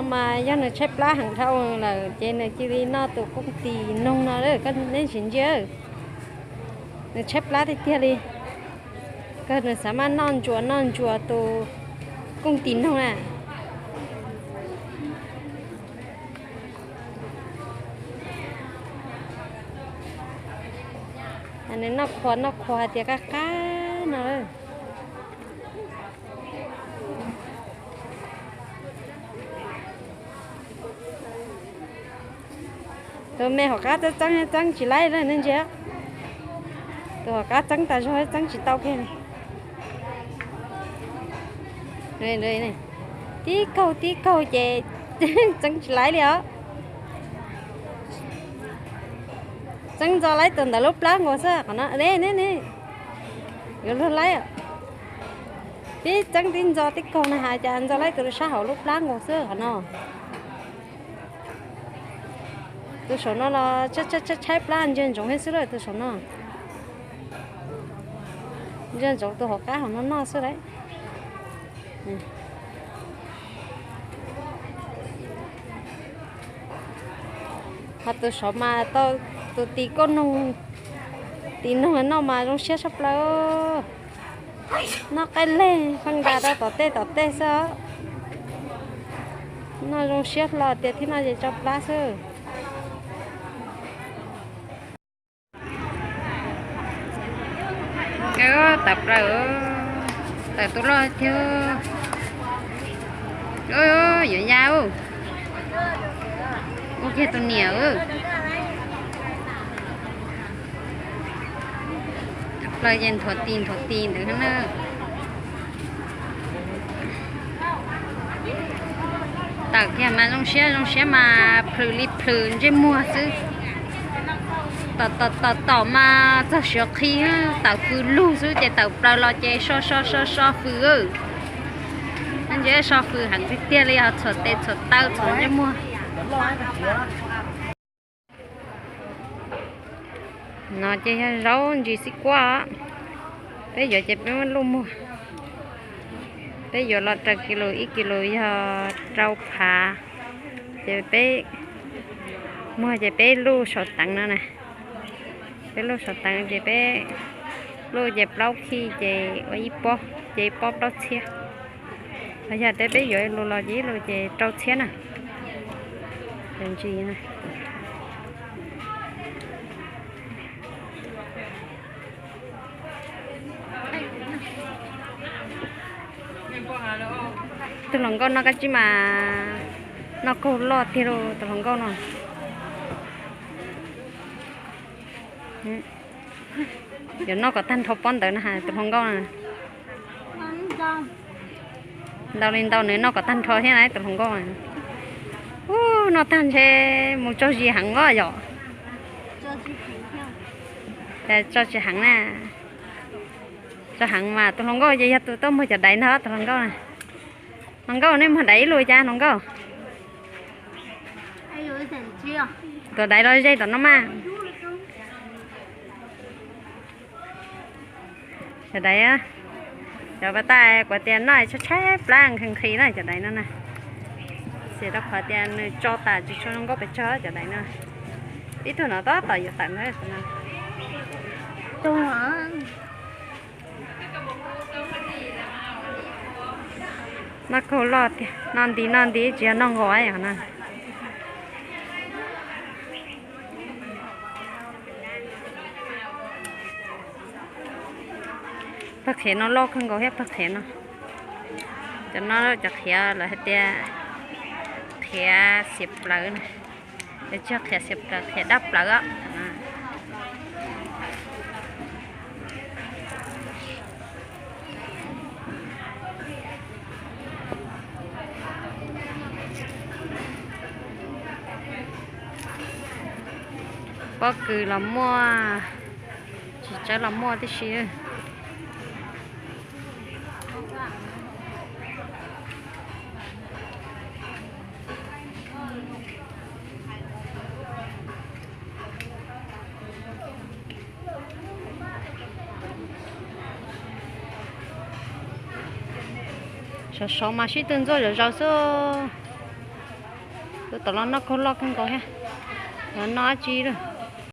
Mas yog nws tshaib plab heev dhau lawm ces nws cia li noj tus kooj tis noog no, neb tsis ntsia, nws tshaib plab tiag tiag li. Kawg nws xav mas noj ntsuas noj ntsuas tus kooj tis noog na. Nws noj qhuas noj qhuas hais tias qab qab no. Tus me hauv qab txeeb txeeb txeeb tsis laib, nej ntsia. Tus hauv qab txeeb tas zog txeeb tsis tau kiag. Tib kaug tib kaug ces txeeb tsis laib li os. Txeeb ntxo laib tus ntawm lub plab nkaus xwb qhov no ne, ne, yuav luag laib. Tib txeeb tib ntxo tib kaug na has cas ntxo laib tus sab hauv lub plab nkaus xwb qhov no. Tus saum no los tshaib tshaib plab ntsia ntsoov thiab xwb lawm tus saum no. Ntsia ntsoov tus hauv qab hauv no noj xwb lawm. Ho tus saum mas tau tus tis koj noog, tis noog noj mas zoo siab tshaj plaws. Noj qaij leg feej ntas rau tom tej tom tej xwb. Noj zoo siab hlo tias thiab no ces tso plab xwb. Tawm plaws, tawm tus loj tiag. Yuav ya, ua kiag tus niam. Tawm plaws ces nthuav tis nthuav tis ntawd na. Tawm kiag mas zoo siab zoo siab mas plhws li plhws ntsej muag xwb. Tom tom tom tom mas txog siav qhi, tawm fws lug xwb ces tawm plaws los ces so so so so fws. Ntsia so fws heev tiag tiag li, ho txhuam tes txhuam taw txhuam ntsej muag. No ces yog zaub ntsis xib kuab. Peb yuav ces peb muab luj muag. Peb yuav los raws kis lus, ib kis lus yog rau phav. Ces peb muag ces peb luj saum teev no na. Peb luj saum teev ces peb luj ces plaub khij ces ua ib pob, ces ib pob plaub txhiab. Ho yog tias peb yuav ib lus los ces ib lus ces rau txhiab na. Cov ntsis na. Tus hluas nkauj no koj tsis mas noj kaug loj tiag lauj tus hluas nkauj no. Yuav noj kom tag nrho pob ntawd na has tus hluas nkauj na. Ntau li ntau nws noj kom tag nrho thiab na tus hluas nkauj na. Ub, noj tag ntshe mus tso zis heev os yom. Tso tsis heev na. Tso heev mas tus hluas nkauj ces yog tus tuaj muag cov daiv ntag tus hluas nkauj na. Hluas nkauj nej muag daiv ib lus cas hluas nkauj? Tus daiv los ze tom no mas. Cov daiv, cov pas tas kuv tias noj tshaib tshaib plab nqhis nqhis na cov daiv no na. Ces rau qhov tias nws tso tas tsis tshua zoo nkauj pes tsawg cov daiv no. Ib tug no tab tom yuav tawm ntawd no. Noj kaug loj tiag, noj nti noj nti tsis yog noj nkaus no. Pawg qhiav no loj kawg nkaus thiab pawg qhiav no. Cov no cov qhiav lawv hais tias qhiav xiav plawv na. Lawv tsis yog qhiav xiav plawv, qhiav dab plawv os. Pob kws los muaj, tsis tsawb los muaj tib si. Sov sov mas sib tw ntxuaj zom zaws xwb. Tus tom los noj khaub loj kawg nkaus thiab. Los noj dab tsi lawm?